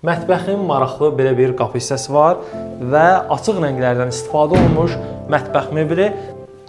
Mətbəxin maraqlı belə bir qapı hissəsi var və açıq rənglərdən istifadə olunmuş mətbəx mebeli.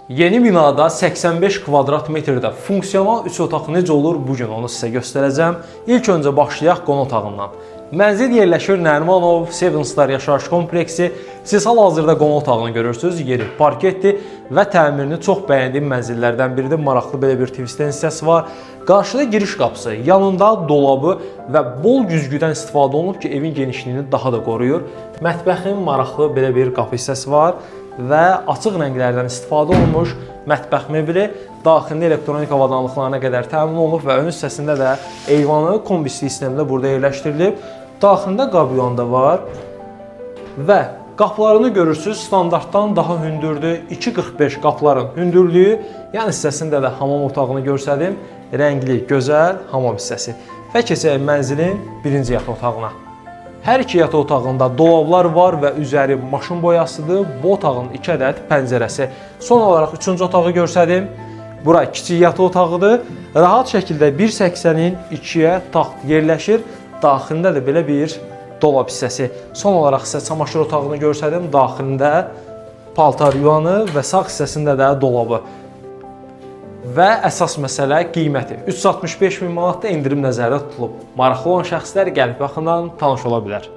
Yeni binada 85 kvadrat metrdə funksional 3 otaq necə olur, bu gün onu sizə göstərəcəm. İlk öncə başlayaq qonaq otağından. Mənzil yerləşir Nərimanov Seven Star yaşayış kompleksi. Siz hal-hazırda qonaq otağını görürsüz. Yeri parketdir və təmirini çox bəyəndiyim mənzillərdən biridir. Maraqlı belə bir TV stand hissəsi var. Qarşıda giriş qapısı, yanında dolabı və bol güzgüdən istifadə olunub ki, evin genişliyini daha da qoruyur. Mətbəxin maraqlı belə bir qapı hissəsi var və açıq rənglərdən istifadə olunmuş mətbəx mebeli, daxilində elektronik avadanlıqlarına qədər təmin olunub və ön hissəsində də eyvanı kombi sistemdə burada yerləşdirilib. Daxilində qab da var və qapılarını görürsüz, standartdan daha hündürdür. 2.45 qapıların hündürlüyü. Yan hissəsində də hamam otağını göstərdim. Rəngli, gözəl hamam hissəsi. Və keçək mənzilin birinci yataq otağına. Hər iki yataq otağında dolablar var və üzəri maşın boyasıdır. Bu otağın 2 ədəd pəncərəsi. Son olaraq üçüncü otağı göstərdim. Bura kiçik yataq otağıdır. Rahat şəkildə 1.80-in 2-yə taxt yerləşir. Daxilində də belə bir dolab hissəsi. Son olaraq sizə çamaşır otağını göstərdim. Daxilində paltar yuvanı və sağ hissəsində də dolabı. Və əsas məsələ qiyməti. 365 min manatda endirim nəzərdə tutulub. Maraqlı olan şəxslər gəlib yaxından tanış ola bilər.